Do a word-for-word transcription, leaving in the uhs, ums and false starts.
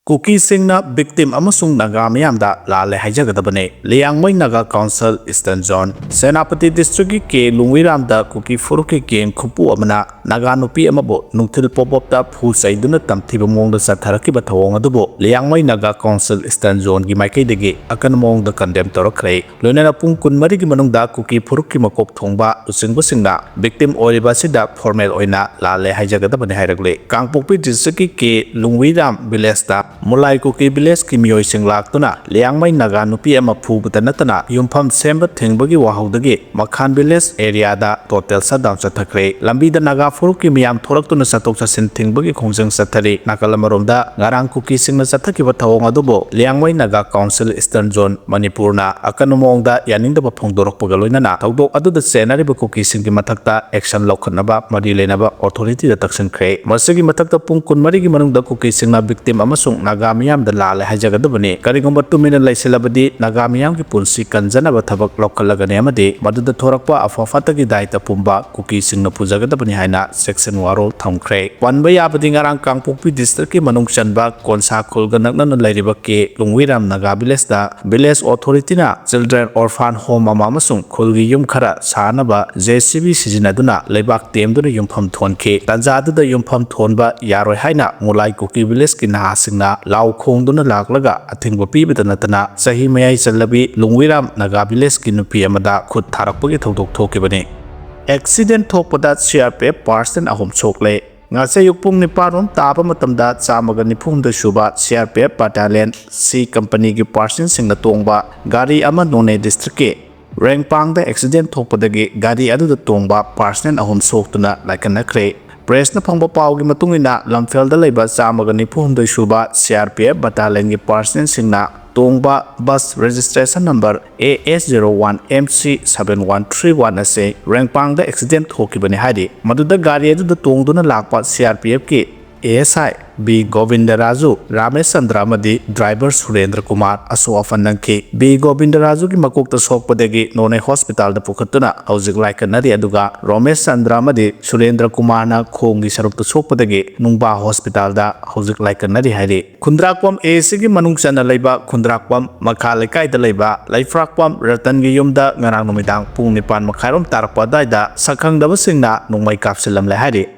ꯀꯨꯀꯤꯁꯤꯡꯅ victim ꯑꯃꯁꯨꯡ ꯅꯥꯒꯥ ꯃꯤꯌꯥꯝꯗ ꯂꯥꯜꯂꯦ ꯍꯥꯏꯖꯒꯗꯕꯅꯤ꯫ Liangmai Naga council eastern zone Senapati ꯗꯤꯁꯇ꯭ꯔꯤꯛꯀꯤ ꯀꯦ ꯂꯨꯡꯋꯤꯔꯥꯝꯗ ꯀꯨꯀꯤ ꯐꯨꯔꯨꯞꯀꯤ ꯒꯦꯡ ꯈꯨꯄꯨ ꯑꯃꯅ ꯅꯥꯒꯥ ꯅꯨꯄꯤ ꯑꯃꯕꯨ ꯅꯨꯡꯊꯤꯜ ꯄꯣꯞ ꯑꯞꯇ ꯐꯨ ꯆꯩꯗꯨꯅ ꯇꯝꯊꯤꯕ ꯃꯑꯣꯡꯗ ꯆꯠꯊꯔꯛꯈꯤꯕ ꯊꯧꯑꯣꯡ ꯑꯗꯨꯕꯨ ꯂꯤꯌꯥꯡꯃꯩ ꯅꯥꯒꯥ ꯀꯥꯎꯟꯁꯤꯜ ꯏꯁꯇꯔꯟ ꯖꯣꯟꯒꯤ ꯃꯥꯏꯀꯩꯗꯒꯤ ꯑꯀꯟꯕ ꯃꯑꯣꯡꯗ ꯀꯟꯗꯦꯝ ꯇꯧꯔꯛꯈ꯭ꯔꯦ꯫ ꯂꯣꯏꯅꯅ ꯄꯨꯡ ꯀꯨꯟꯃꯔꯤꯒꯤ ꯃꯅꯨꯡꯗ ꯀꯨꯀꯤ ꯐꯨꯔꯨꯞꯀꯤ ꯃꯀꯣꯛ ꯊꯣꯡꯕ ꯂꯨꯆꯤꯡꯕꯁꯤꯡꯅ victim ꯑꯣꯏꯔꯤꯕ ꯑꯁꯤꯗ formal ꯑꯣꯏꯅ ꯂꯥꯜꯂꯦ ꯍꯥꯏꯖꯒꯗꯕꯅꯤ ꯍꯥꯏꯔꯛꯂꯤ꯫ ꯀꯥꯡꯄꯣꯛꯄꯤ ꯗꯤꯁꯇ꯭ꯔꯤꯛꯀꯤ ꯀꯦ ꯂꯨꯡꯋꯤꯔꯥꯝ ꯚꯤꯂꯦꯖꯇ ꯃꯨꯂꯥꯏ ꯀꯨꯀꯤ ꯚꯤꯂꯦꯖꯀꯤ ꯃꯤꯑꯣꯏꯁꯤꯡ ꯂꯥꯛꯇꯨꯅ ꯂꯤꯌꯥꯡꯃꯩ ꯅꯥꯒꯥ ꯅꯨꯄꯤ ꯑꯃ ꯐꯨꯕꯇ ꯅꯠꯇꯅ ꯌꯨꯝꯐꯝ ꯁꯦꯝꯕ ꯊꯤꯡꯕꯒꯤ ꯋꯥꯍꯧꯗꯒꯤ ꯃꯈꯥꯟ ꯚꯤꯂꯦꯖ ꯑꯦꯔꯤꯌꯥꯗ total shutdown ꯆꯠꯊꯈ꯭ꯔꯦ꯫ ꯂꯝꯕꯤꯗ ꯅꯥꯒꯥ ꯐꯨꯔꯨꯞꯀꯤ ꯃꯤꯌꯥꯝ ꯊꯣꯔꯛꯇꯨꯅ ꯆꯠꯊꯣꯛ ꯆꯠꯁꯤꯟ ꯊꯤꯡꯕꯒꯤ ꯈꯣꯡꯖꯪ ꯆꯠꯊꯔꯤ꯫ ꯅꯥꯀꯜ ꯑꯃꯔꯣꯝꯗ ꯉꯔꯥꯡ ꯀꯨꯀꯤꯁꯤꯡꯅ ꯆꯠꯊꯈꯤꯕ ꯊꯧꯑꯣꯡ ꯑꯗꯨꯕꯨ Liangmei Naga council eastern Zone ꯃꯅꯤꯄꯨꯔꯅ ꯑꯀꯟꯕ ꯃꯑꯣꯡꯗ ꯌꯥꯅꯤꯡꯗꯕ ꯐꯣꯡꯗꯣꯔꯛꯄꯒ ꯂꯣꯏꯅꯅ ꯊꯧꯗꯣꯛ ꯑꯗꯨꯗ ꯆꯦꯟꯅꯔꯤꯕ ꯀꯨꯀꯤꯁꯤꯡꯒꯤ ꯃꯊꯛꯇ action ꯂꯧꯈꯠꯅꯕ ꯃꯔꯤ ꯂꯩꯅꯕ authority ꯗ ꯇꯛꯁꯤꯟꯈ꯭ꯔꯦ꯫ ꯃꯁꯤꯒꯤ ꯃꯊꯛꯇ ꯄꯨꯡ ꯀꯨꯟꯃꯔꯤꯒꯤ ꯃꯅꯨꯡꯗ ꯀꯨꯀꯤꯁꯤꯡꯅ victim ꯑꯃꯁꯨꯡ ꯅꯥꯒꯥ ꯃꯤꯌꯥꯝꯗ ꯂꯥꯜꯂꯦ ꯍꯥꯏꯖꯒꯗꯕꯅꯤ꯫ ꯀꯔꯤꯒꯨꯝꯕ ꯇꯨꯃꯤꯟꯅ ꯂꯩꯁꯤꯜꯂꯕꯗꯤ ꯅꯥꯒꯥ ꯃꯤꯌꯥꯝꯒꯤ ꯄꯨꯟꯁꯤ ꯀꯟꯖꯅꯕ ꯊꯕꯛ ꯂꯧꯈꯠꯂꯒꯅꯤ ꯑꯃꯗꯤ ꯃꯗꯨꯗ ꯊꯣꯔꯛꯄ ꯑꯐ ꯐꯠꯇꯒꯤ ꯗꯥꯏꯇ ꯄꯨꯝꯕ ꯀꯨꯀꯤꯁꯤꯡꯅ ꯄꯨꯖꯒꯗꯕꯅꯤ ꯍꯥꯏꯅ ꯆꯦꯛꯁꯤꯟ ꯋꯥꯔꯣꯜ ꯊꯝꯈ꯭ꯔꯦ꯫ ꯄꯟꯕ ꯌꯥꯕꯗꯤ ꯉꯔꯥꯡ ꯀꯥꯡꯄꯣꯛꯄꯤ ꯗꯤꯁꯇ꯭ꯔꯤꯛꯀꯤ ꯃꯅꯨꯡ ꯆꯟꯕ ꯀꯣꯟꯁꯥ ꯈꯨꯜꯒ ꯅꯛꯅꯅ ꯂꯩꯔꯤꯕ ꯀꯦ ꯂꯨꯡꯋꯤꯔꯥꯝ ꯅꯥꯒꯥ ꯚꯤꯂꯦꯖꯇ village authority ꯅ children orphan home ꯑꯃ ꯑꯃꯁꯨꯡ ꯈꯨꯜꯒꯤ ꯌꯨꯝ ꯈꯔ ꯁꯥꯅꯕ J C B ꯁꯤꯖꯤꯟꯅꯗꯨꯅ ꯂꯩꯕꯥꯛ ꯇꯦꯝꯗꯨꯅ ꯌꯨꯝꯐꯝ ꯊꯣꯟꯈꯤ꯫ ꯇꯥꯟꯖꯥꯗꯨꯗ ꯌꯨꯝꯐꯝ ꯊꯣꯟꯕ ꯌꯥꯔꯣꯏ ꯍꯥꯏꯅ ꯃꯨꯂꯥꯏ ꯀꯨꯀꯤ ꯚꯤꯂꯦꯖꯀꯤ ꯅꯍꯥꯁꯤꯡꯅ ꯂꯥꯎ ꯈꯣꯡꯗꯨꯅ ꯂꯥꯛꯂꯒ ꯑꯊꯤꯡꯕ ꯄꯤꯕꯇ ꯅꯠꯇꯅ ꯆꯍꯤ ꯃꯌꯥꯏ ꯆꯜꯂꯕꯤ ꯂꯨꯡꯋꯤꯔꯥꯝ ꯅꯥꯒꯥ ꯚꯤꯂꯦꯖꯀꯤ ꯅꯨꯄꯤ ꯑꯃꯗ ꯈꯨꯠ ꯊꯥꯔꯛꯄꯒꯤ ꯊꯧꯗꯣꯛ ꯊꯣꯛꯈꯤꯕꯅꯤ꯫ Accident ꯊꯣꯛꯄꯗ C R P F personnel ꯑꯍꯨꯝ ꯁꯣꯛꯂꯦ꯫ ꯉꯁꯤ ꯑꯌꯨꯛ ꯄꯨꯡ ꯅꯤꯄꯥꯟ ꯔꯣꯝ ꯇꯥꯕ ꯃꯇꯝꯗ ꯆꯥꯝꯃꯒ ꯅꯤꯐꯨ ꯍꯨꯝꯗꯣꯏ ꯁꯨꯕ C R P F battalion C company ꯒꯤ personnel ꯁꯤꯡꯅ ꯇꯣꯡꯕ ꯒꯥꯔꯤ ꯑꯃ ꯅꯣꯅꯦ ꯗꯤꯁꯇ꯭ꯔꯤꯛꯀꯤ ꯔꯦꯡꯄꯥꯡꯗ accident ꯊꯣꯛꯄꯗꯒꯤ ꯒꯥꯔꯤ ꯑꯗꯨꯗ ꯇꯣꯡꯕ personnel ꯑꯍꯨꯝ ꯁꯣꯛꯇꯨꯅ ꯂꯥꯏꯀꯠꯅꯈ꯭ꯔꯦ꯫ Press ꯅ ꯐꯪꯕ ꯄꯥꯎꯒꯤ ꯃꯇꯨꯡ ꯏꯟꯅ, ꯂꯝꯐꯦꯜꯗ ꯂꯩꯕ ꯆꯥꯝꯃꯒ ꯅꯤꯐꯨ ꯍꯨꯝꯗꯣꯏ ꯁꯨꯕ C R P F battalion ꯒꯤ personnel ꯁꯤꯡꯅ ꯇꯣꯡꯕ bus registration number A S zero one M C seven one three one ꯑꯁꯤ ꯔꯦꯡꯄꯥꯡꯗ accident ꯊꯣꯛꯈꯤꯕꯅꯤ ꯍꯥꯏꯔꯤ꯫ ꯃꯗꯨꯗ ꯒꯥꯔꯤ ꯑꯗꯨꯗ ꯇꯣꯡꯗꯨꯅ ꯂꯥꯛꯄ C R P F ꯀꯤ A S I B Govindaraju, Ramesh Chandra ꯑꯃꯗꯤ ꯗ꯭ꯔꯥꯏꯚꯔ ꯁꯨꯔꯦꯟꯗ꯭ꯔ ꯀꯨꯃꯥꯔ ꯑꯁꯣꯛ ꯑꯄꯟ ꯅꯪꯈꯤ꯫ ꯕꯤ ꯒꯣꯕꯤꯟꯗꯔꯥꯖꯨꯒꯤ ꯃꯀꯣꯛꯇ ꯁꯣꯛꯄꯗꯒꯤ ꯅꯣꯅꯦ ꯍꯣꯁꯄꯤꯇꯥꯜꯗ ꯄꯨꯈꯠꯇꯨꯅ ꯍꯧꯖꯤꯛ ꯂꯥꯏꯀꯠꯅꯔꯤ, ꯑꯗꯨꯒ ꯔꯣꯃꯦꯁ ꯆꯟꯗ꯭ꯔ ꯑꯃꯗꯤ ꯁꯨꯔꯦꯟꯗ꯭ꯔ ꯀꯨꯃꯥꯔꯅ ꯈꯣꯡꯒꯤ ꯁꯔꯨꯛꯇ ꯁꯣꯛꯄꯗꯒꯤ ꯅꯨꯡꯕꯥ ꯍꯣꯁꯄꯤꯇꯥꯜꯗ ꯍꯧꯖꯤꯛ ꯂꯥꯏꯀꯠꯅꯔꯤ ꯍꯥꯏꯔꯤ꯫ ꯈꯨꯟꯗ꯭ꯔꯥꯛꯄꯝ ꯑꯦ ꯁꯤꯒꯤ ꯃꯅꯨꯡ ꯆꯟꯅ ꯂꯩꯕ ꯈꯨꯟꯗ꯭ꯔꯥꯛꯄꯝ ꯃꯈꯥ ꯂꯩꯀꯥꯏꯗ ꯂꯩꯕ ꯂꯩꯐ꯭ꯔꯥꯛꯄꯝ ꯔꯇꯟꯒꯤ ꯌꯨꯝꯗ ꯉꯔꯥꯡ ꯅꯨꯃꯤꯗꯥꯡ ꯄꯨꯡ ꯅꯤꯄꯥꯟ ꯃꯈꯥꯏꯔꯣꯝ ꯇꯥꯔꯛꯄ ꯑꯗꯨꯋꯥꯏꯗ ꯁꯛꯈꯪꯗꯕꯁꯤꯡꯅ ꯅꯣꯡꯃꯩ ꯀꯥꯞꯁꯤꯜꯂꯝꯂꯦ ꯍꯥꯏꯔꯤ꯫